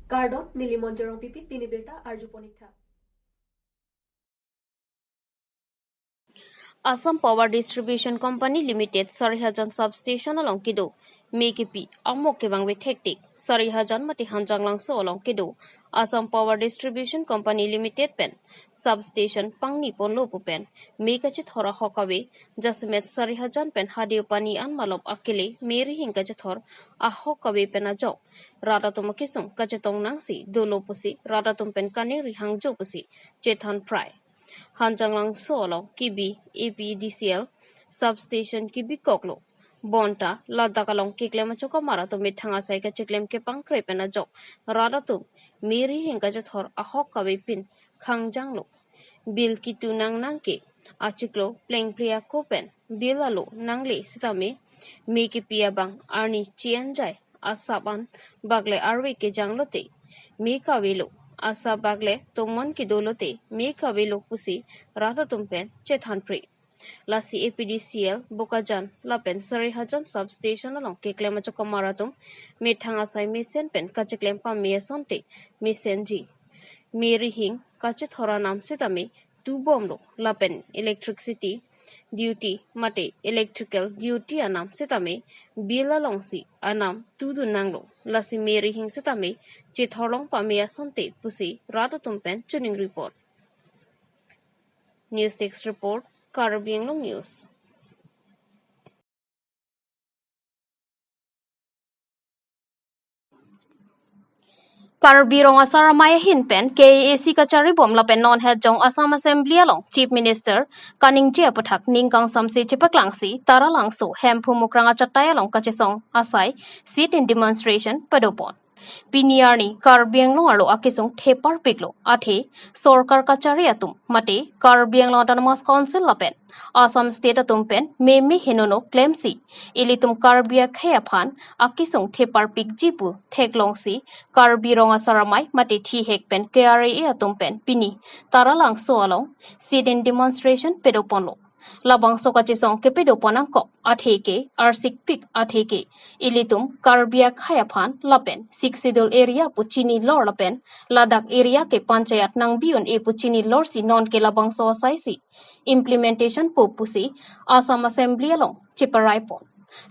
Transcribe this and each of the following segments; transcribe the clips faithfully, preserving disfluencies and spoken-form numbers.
Kardom, neli Monjorong Pipi, pini birta arju ponik tha. Assam Power Distribution Company Limited Sarihajan Substation along kedo me kepi amok kevangve thektik Sarihajan mate Hanjanglangso along kedo Assam Power Distribution Company Limited pen substation pangni ponlo pu pen me kachethor ahok kave jasemet Sarihajan pen Hadeo Pani an malom akele me rihing kachethor ahok kave pen ajok rat atum akesung kachetong nangsi dolo pusi rat atum pen kaningri hangjo pusi chethan prai. Hanjanglangso along kebi A P D C L substation kebi koklo. Bonta ladak along keklem achokamar atum methang asai kacheklem kepangkre pen ajok rat atum me rihing kachethor ahok kave pen khangjanglo. Bill kitu nang nang ke achiklo plengple ako pen bill alo nangle sitame me kepi abang arni chianjai asap an bagle arve kejang lote me kavelo, asap bagle tomon kedo lote me kavelo pusi rat atum pen chethan prai. Lasi A P D C L Bokajan lapen Sarihajan substation along keklem achokamar atum methang asai mesen pen kacheklem pame asonte mesenji. Me rihing kachethor anam sitame tubomlo lapen electricity duty mate electrical duty anam sitame bill alongsi anam tudun nanglo. Lasi me rihing sitame chethorlong pame asonte pusi rat atum pen choningri pon. News Desk Report, Karbi Anglong News. Karbi Rong Asar Amei ahin pen K A A C kacharibom lapen non het jong Assam Assembly along Chief Minister kaningje aputhak ning kangsamse chepaklangsi Taralangso Hemphu Mukrang achatai along kachesong asai sit-in demonstration padopon. Pini arni Karbi Anglong arlo akesung theparpiklo, athe sorkar kachari atum mate Karbi Anglong Autonomous Council lapen Assam State atum pen meme henono klemsi ilitum Karbi akhei aphan akesung theparpikji pu theklongsi Karbi Rong Asar Amei mate thihek pen K R A A atum pen pini Taralangso along sit-in demonstration padoponlo. Labangso kachesong kepado pon angkok atheke arsikpik atheke ilitum Karbi akhei aphan lapen Sixth Schedule area pu chinilor lapen ladak area ke panchayat nangbi un-e pu chinilorsi nonke labangso asaisi implementation po pusi Assam Assembly along cheparai pon.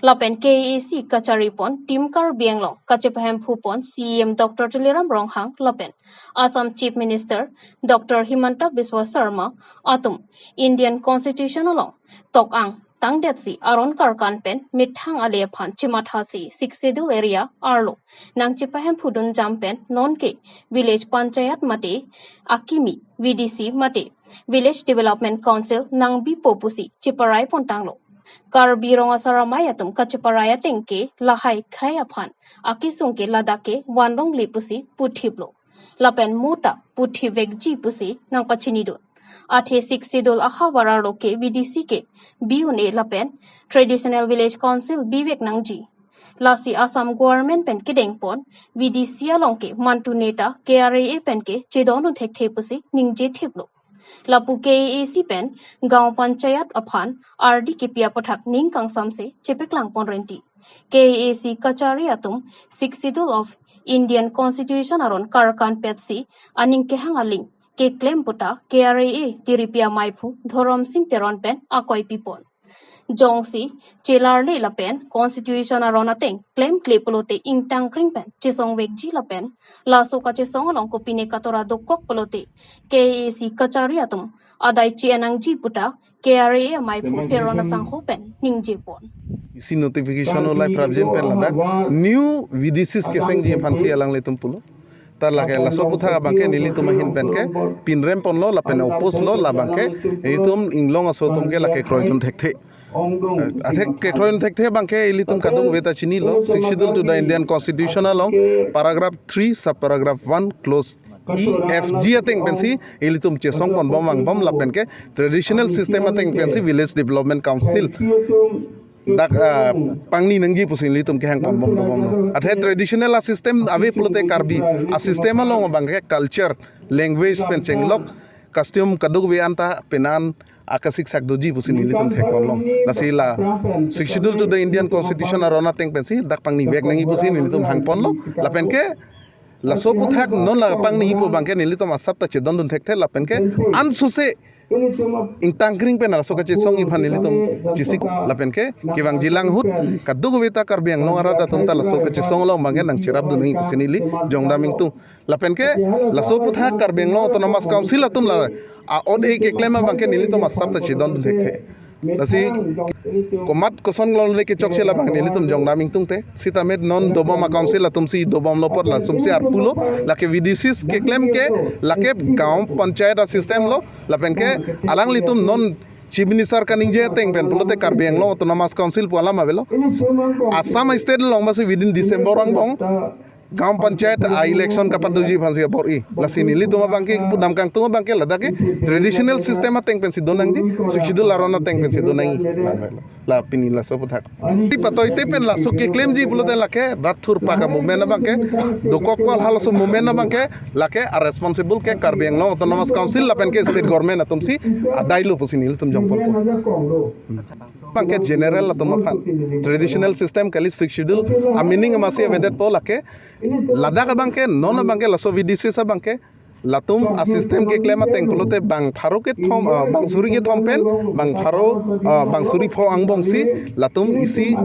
Lapen K A A C kacharipon Team Karbi Anglong kachepahemphu pon C E M Doctor Tuliram Ronghang lapen Assam Chief Minister Doctor Himanta Biswa Sarma atum Indian Constitution along tok-ang tangdetsi aron karkan pen methang ale aphan chemathasi Sixth Schedule area arlo nangchepahemphu dunjam pen nonke village panchayat mate akimi V D C mate Village Development Council nangbipo pusi cheparai pontanglo. Karbi Rong Asar Amei atum kacheparai ateng ke lahai khei aphan akesung ke ladak ke vanlongle pusi puthiplo. Lapen mo ta puthipvekji pusi nangpachinidun. Athe Sixth Schedule ahavar arlo ke V D C ke bi un-e lapen Traditional Village Council bivek nangji. Lasi Assam Government pen kedengpon V D C along ke mantu neta K R A A pen ke chedon un thekthe pusi ningje thiplo. Lapu K A A C pen Gaon Panchayat aphan ardi kepi aputhak ning kangsamse chepaklangpon renti. K A A C kachari atum Sixth Schedule of Indian Constitution aron karkan petsi aning kehang aling keklem puta K R A A tiripi amaiphu Dhorom Sing Teron pen akoi pipon. Jongsi chelarle lapen Constitution aron ateng klemkle pulote ingtangkring pen chesongvekji lapen laso kachesong along kopine katora dokok pulote K A A C kachari atum adai chi-en nangji puta K R A A amaiphu Teron asangho pen ningjepon. Isi notification olai prapjin pen ladak new V D Cs kesengji aphansi alanglitum pulo. Ta lake laso aputhak abangke nelitum ahin penke pinrem ponlo lapen oppose lo labangke nelitum inglong aso atumke lake kroidun thekthe. Athe kekroi thekthe abangke ilitum kadokave ta chinilo, Sixth Schedule to the Indian Constitution along paragraph three subparagraph one clause E F G ateng pensi ilitum chesong ponbom vangbom lapenke traditional system ateng pensi Village Development Council dak ah, pangni nangji pusi ilitum kehang ponbom dobomlo. Athe traditional a system ave pulote Karbi a system along abangke culture, language pen chenglok, costume kadokave anta penan akasik sak doji pusi nelitum thekponlong. Lasi la Sixth Schedule to the Indian Constitution aron ateng pensi dak pangnivek nangji pusi nelitum hangponlo. Lapenke Laso aputhak non la pangni ipo abangke nelitum asap ta chedondun thekthe lapen ke ansose ingtangkring pen laso kachesongji aphan nelitum chesik lapen ke kevangjilang ahut kadokave ta Karbi Anglong arat atum ta laso kachesong along abangke nangcherapdun nangji pusi neli jongdam ingtung. Lapen ke laso aputhak Karbi Anglong Autonomous Council atum la a-ot-e keklem abangke nelitum asap ta chedondun thekthe. Lasi komat koson lo le kechokche labang nelitum jongdam ingtungte. Sitame non dobom a-council atumsi dobomlo apot lasonsi arpulo. Lake V D Cs keklem ke lake gaon panchayat a-system lo. Lapen ke alanglitum non Chief Minister kaningje ateng pen pulote Karbi Anglong Autonomous Council pu alam avelo. Assam state along masi within December angbong gaon panchayat a-election kapadoji aphansi abor-i. Lasi nelitum abangke pudam kangtung abangke ladak ke traditional system ateng pensi donangji, Sixth Schedule aron ateng pensi donangji. La pini laso aputhak. Ti patoi te pen laso keklemji pulote lake rat thurpak a-movement abangke dokok kwal halaso movement abangke lake a-responsible ke Karbi Anglong Autonomous Council lapen ke state government atumsi adailo pusi nelitum jongpon. Abangke general atum aphan traditional system kali Sixth Schedule a-meaning masi avedetpo lake ladak abangke non abangke laso V D Cs abangke latum a-system keklem ateng pulote bang pharo kethom, ah, bang suri kethom pen bang pharo, ah, bang suri pho angbongsi latum isi,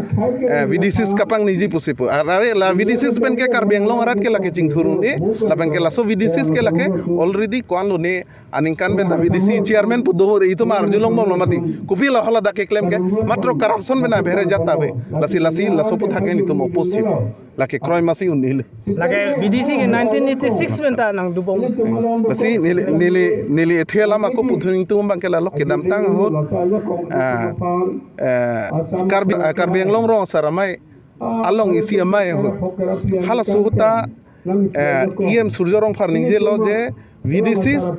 eh, V D Cs kapangniji pusi pu. Ar-, are la V D Cs pen ke Karbi Anglong arat ke lake chingthur un-e lapen ke laso V D Cs ke lake already ko-an lone aningkan pen ta V D C chairman pu do itum arjulongbomlo mati. Kopilo hala dak keklem ke matro corruption pen abhere jat ta ave. Lasi lasi laso aputhak ke nelitum oppose si. Lake kroi masi un-e le. Lake V D C ke nineteen eighty-six pen ta nangdobom. Lasi neli neli neli ethe alam ako puthot ingtung abangke lalo kedamtang ahut, ah, eh, Karbi, ah, Karbi Anglong rong asar amei along isi amei ahut halaso ahut ta, eh, E M Surjya Rongphar ningjelo je V D Cs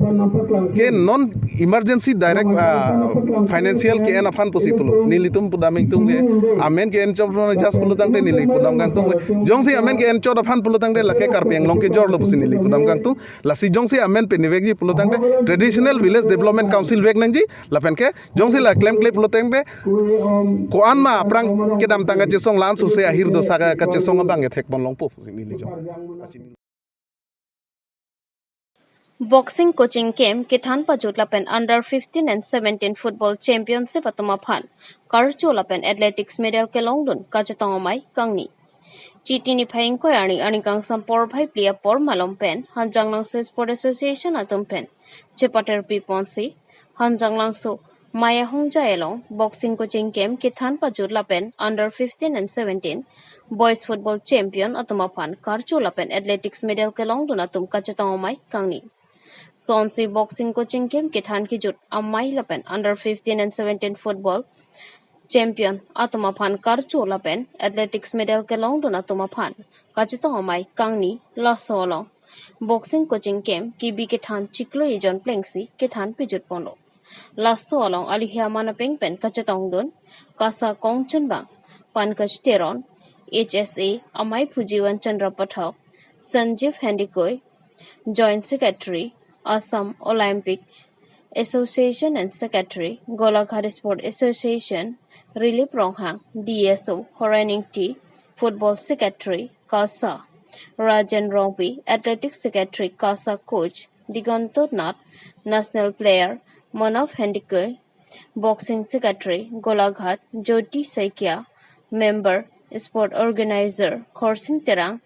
ke non emergency direct, ah, financial ke-en aphan pusi pulo. Nelitum pudam ingtung ke amen ke-en chot aphan just pulo tangte neli pudam kangtung ke. Jongsi amen ke-en chot aphan pulo tangte lake Karbi Anglong kejorlo pusi neli pudam kangtung. Lasi jongsi amen penivekji pulo tangte Traditional Village Development Council vek nangji lapen ke jongsi la klemkle pulo tangte ko-an ma aphrang kedamtang kachesong la ansose ahir dosa ka-, kachesong abang kethekpon longpo pusi neli jong. Boxing coaching camp kethan pajut lapen under fifteen and seventeen football championship atum aphan karcho lapen athletics medal kelongdun kachetong amei kangni. Chiti niphai ingkoi arni, arni kangsam porphai phli apor malom pen Hanjanglangso Sport Association atum pen chepaterpi ponsi Hanjanglangso Maya Hongjai along boxing coaching camp kethan pajut lapen under fifteen and seventeen boys football champion atum aphan karcho lapen athletics medal kelongdun atum kachetong amei kangni. Sonsi boxing coaching camp kethan kejut amei lapen under fifteen and seventeen football champion atum aphan karcho lapen athletics medal kelongdun atum aphan kachetong amei kangni laso along boxing coaching camp kebi kethan chiklo ejon plengsi kethan pejut ponlo. Laso along alihi aman apeng pen kachetongdun KASA kongchunbang Pankaj Teron, H S A amei phujivan Chandra Pathak, Sanjeev Handikoi, Joint Secretary, Assam Olympic Association and Secretary, Golaghat Sport Association, Rilip Ronghang, D S O, Horen Ingti, Football Secretary, KASA, Rajen Rongpi, Athletics Secretary, KASA Coach, Digonto Nath, National Player, Manav Handikoi, Boxing Secretary, Golaghat, Jyoti Saikia, Member, Sport Organizer, Khorsing Terang,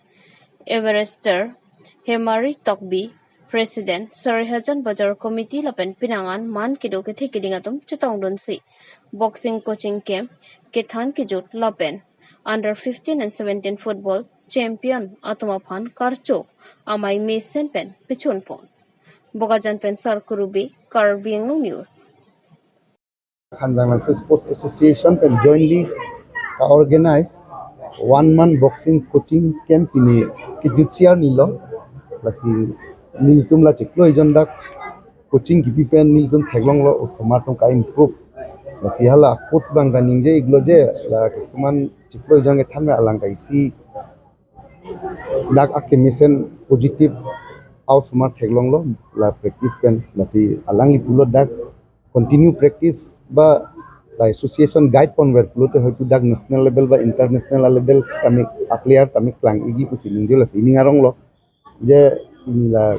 Everester, Hemari Tokbi, President, Sarihajan Bazar Committee lapen penang an man kedo kethe keding atum chetongdunsi boxing coaching camp kethan kejut lapen under fifteen and seventeen football champion atum aphan karcho amei mesen pen pechun pon. Bokajan pen Sar Kurube, Karbi Anglong News. Hanjanglangso Sports Association pen jointly ka-organize one month boxing coaching camp pini kejutsi arni lo. Lasi nelitum la chiklo ejon dak coaching kipi pen nelitum theklonglo osomar atum ka-improve. Lasi hala coach abang kaningje iklo je la kisuman chiklo ejon kethan me alang ka isi dak akemesen positive a-osomar theklonglo la practice pen. Lasi alangli pulo dak continue practice ba la association guide ponver pulote hoitu dak national level ba international level tame a-player tame klang-ikji pusi ningje. Lasi ning aronglo. Je pini la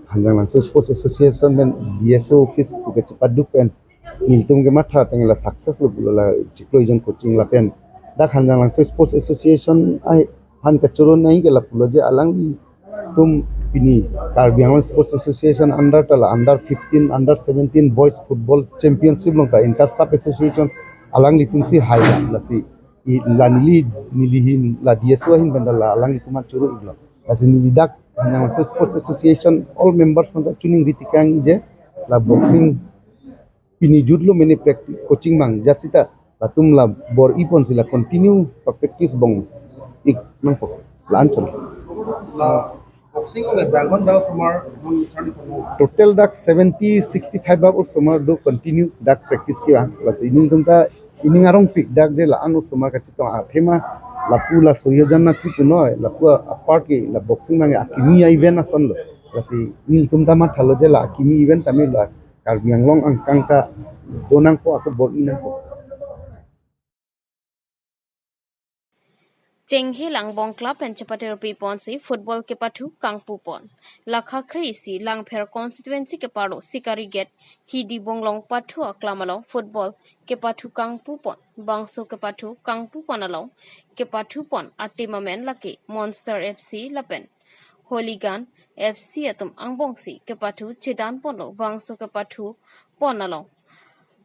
Hanjanglangso Sports Association pen D S O office pu kachepaduk pen nelitum kematha ateng la success lo pulo, la chiklo ejon coaching lapen dak Hanjanglangso Sports Association ai han kachoro nai ke lapulo je alanglitum pini Karbi Anglong Sports Association under ta la under fifteen, under seventeen boys football championship along ta inter sub association alanglitum si hai la, lasi i la neli, neli hin la D S O ahin pen la alanglitum an choro iklo. Lasi neli dak Hanjanglangso Sports Association all members pen ta choningri tekang je la boxing pini jutlo mene practice coaching mang jat sita latum la bor-i ponsi la continue pa practice bong ik nangpo la anchot. La boxing le bangon da osomar mun charli kono. Total dak seventy, sixty-five bak osomar do continue dak practice kevang. Lasi nelitum ta ining arongpik dak je la-an osomar kachetong athema lapu la soyojan na kipunoi lapu apart ke la boxing mang akimi a event asonlo. Lasi nelitum ta mathalo je la akimi event tame la Karbi Anglong angkang ta do nangpo, ako bor-i nangpo. Chenghe Langbong Club pen chepatirpi ponsi football kepathu kangpu pon. Lakha kre-isi Langpher constituency kepado Sikari Gate Hidi Bonglong pathu aklam along football kepathu kangpu pon. Bangso kepathu kangpu pon along kepathu pon ateam amen lake Monster F C lapen Hooligan F C atum angbongsi kepathu chedan ponlo. Bangso kepathu pon along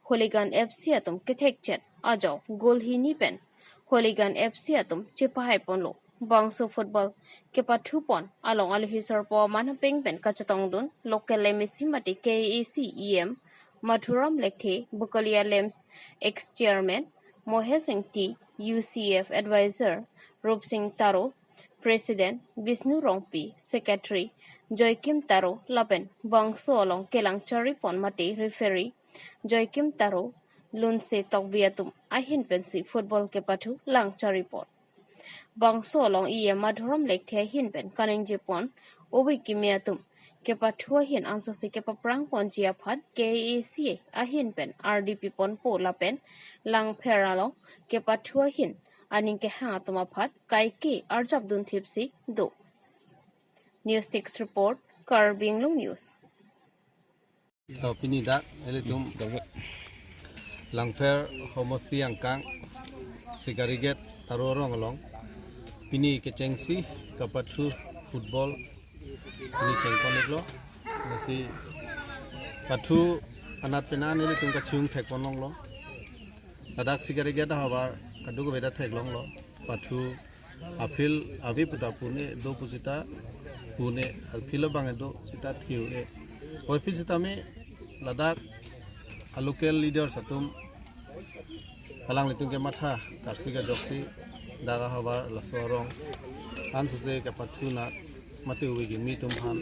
Hooligan F C atum kethekchet ajok goal hini pen Hooligan F C atum chepahai ponlo. Bangso football kepathu pon along alohi sorpo aman apeng pen kachetongdun local M A C mate K A A C E M Madhuram Lekthe, Bokolia LAMPS ex chairman Mohesh Engti, U C F advisor Rupsing Taro, president Bishnu Rongpi, secretary Joykim Taro lapen bangso along kelang charli pon mate referee Joykim Taro, Lunse Tokbi atum ahin pensi football kepathu lang charli pon. Bangso along E M Madhuram Lekthe ahin pen kaningje pon ove kimi atum kepathu ahin ansose kepaphrang ponji aphan K A A C ahin pen ardi pi ponpo lapen Langpher along kepathu ahin aning kehang atum aphan kaike arjap dunthipsi do. News Desk Report, Karbi Anglong News. To pini dak ilitum Langpher homosti angkang Sikari Gate Taro Rong along pini kechengsi kepathu football pini chengpon iklo. Lasi pathu anat penan ilitum kachung thekpon longlo. Ladak Sikari Gate ahavar kadokave ta theklonglo. Pathu a-field ave puta pune do pusita pune, a-field abang do sita thiu e. Oi phi sitame ladak a-local leaders atum alanglitum kematha karsi kajoksi dak ahavar laso arong ansose kepathu nat mate ove kimi atum aphan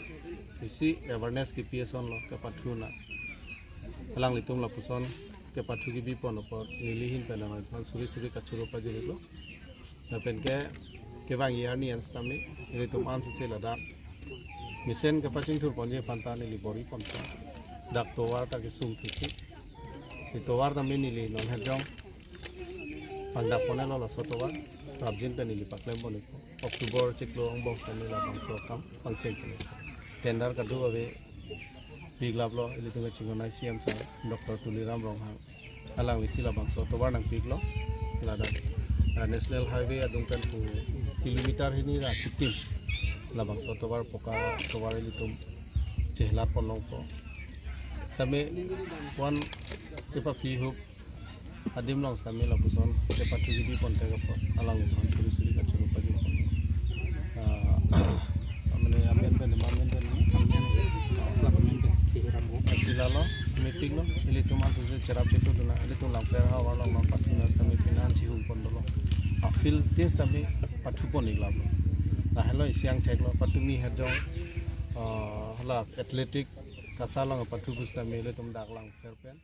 isi awareness kipi asonlo kepathu nat. Alanglitum lapuson kepathu kipi pon apot neli ahin pen alangliphan suri suri kachoro pajirlo. Lapen ke kevang arni an sitame nelitum ansose ladak mesen kepachingthur ponji aphan ta neli bor-i ponpo. Dak tovar ta kesung thusi. Si tovar tame neli non hejong pangdak pon iklo laso tovar. Prapjin pen neli paklem pon ikpo. October chiklo angbong sitame labangso akam pangcheng pon ikpo. Tender kadokave piklaplo, ilitum kachinghon C E M sir Doctor Tuliram Ronghang. Alangli si labangso tovar nangpiklo. Ladak, ah, National Highway adung pen pu kilometer hini ra chitim labangso tovar poka tovar ilitum chehelat pon longpo. Sitame one kepaphi hup adim along sitame lapuson kepathu kipi pon thek apot alangliphan suri suri kachoro pajirpon. Ah, mane amen pen, amen pen, amen pen, ah, amen pen, kihiram ho. Asi lalo, meeting lo, ilitum ansose cherap chetu duna, ilitum Langpher ahavar along non pathu nat sitame pini an chihung pon dolo. A-field tin sitame pathu pon iklaplo. Lahelo isi angthek lo, patumi hejong, ah, hala athletic kasa along pathu pu sitame ilitum dak Langpher pen.